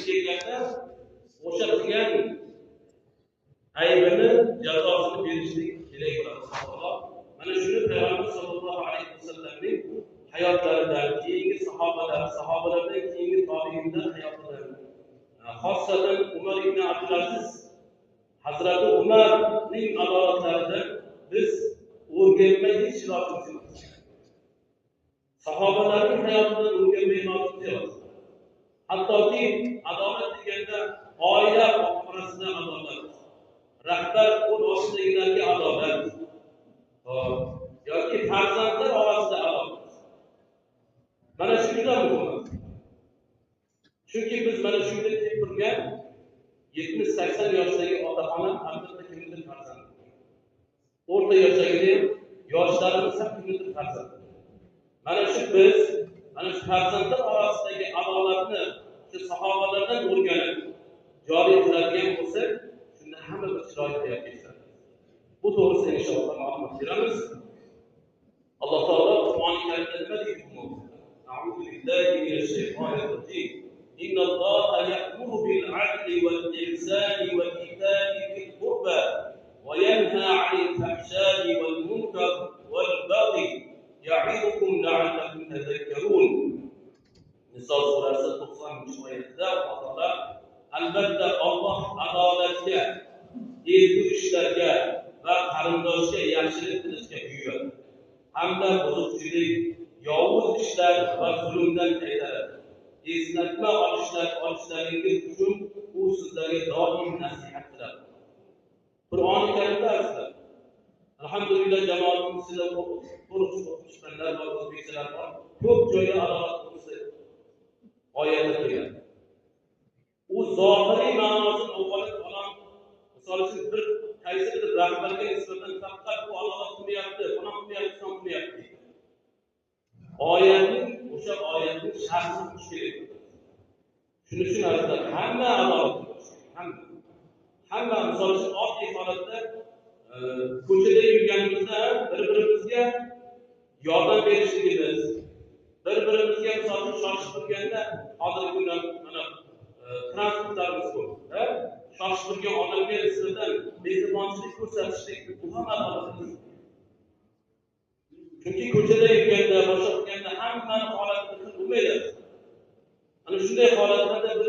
Kelganda o'sha qilgan aybini jazosini berishlik kerak bo'ladi. Alloh mana shuni Payg'ambar sollallohu alayhi vasallamning hayotlaridan, keyingi sahobalar, sahobalardan keyingi tobiinlar hayotidan, xossatan Umar ibn Abdulaziz, Hazrati Umarning adolatlaridan biz o'rganmay hech ilojimiz yo'q. Sahobalarning hayotidan o'rganmay ilojimiz yo'q. Hattoki adolat deganda oila orasida adolat, rahbar qo'l ostidagilarga adolat yoki farzandlar orasida adolat. Mana shu juda muhim. Chunki biz mana shu yerda kelib turgan 70-80 yoshdagi otaxona albatta kimnidir farzandi. O'rta yoshdagi yoshlarimiz ham kimnidir farzandi. Mana shu biz, mana shu farzandlar orasidagi adolatni shu sahobalardan o'rganib joriy qiladigan bo'lsak, shunda hamma bir chiroyli hayot kechiradi. Bu to'g'risida inshaalloh ma'lumot beramiz. Alloh taolo Qur'oni Karimda nima deydi bu mavzuda? A'udhu billahi minash shaytonir rojim. Innalloha ya'muru bil 'adli wal ihsani wa ita'i dhil qurba wa yanha 'anil fahsha'i wal munkar wal baghi ya'idukum la'allakum tadhakkarun. Niso surasi 90-oyatida Alloh taolo albatta Alloh adolatga, ezgu ishlarga va qarindoshga yaxshilik qilishga buyuradi. Hamda buzuqchilik, yovuz ishlar va zulmdan qaytaradi. Eslatma olishlaringiz uchun u sizlarga doim nasihat qiladi. Qur'oni Karimda azizlar, alhamdulillah jamoatimiz ichida to'liq o'qishganlar bor, o'zbekchalar bor. Ko'p joyda adolat to'g'risida oyatlar kelgan. U zohiriy ma'nosini o'qib odam, misol uchun bir qaysidir rahbarga nisbatan faqat bu adolat qilmayapti, falon qilmayapti, falon qilmayapti. Oyatning o'sha oyatning sharhini o'qish kerak. Shuning uchun azizlar, hamma adolat bo'lishi kerak. Hamma misol uchun oddiy holatda ko'chada yurganimizda bir-birimizga yordam berishligimiz, bir-birimizga misol uchun shoshib turganda hozirgi kunda mana transportlarimiz ko'p, shoshib turgan odamga nisbatan mehribonchilik ko'rsatishlik bu ham adolat. Chunki ko'chada yurganda, boshqa qilganda hammani holati bir xil bo'lmaydi. Ana shunday holatlarda bir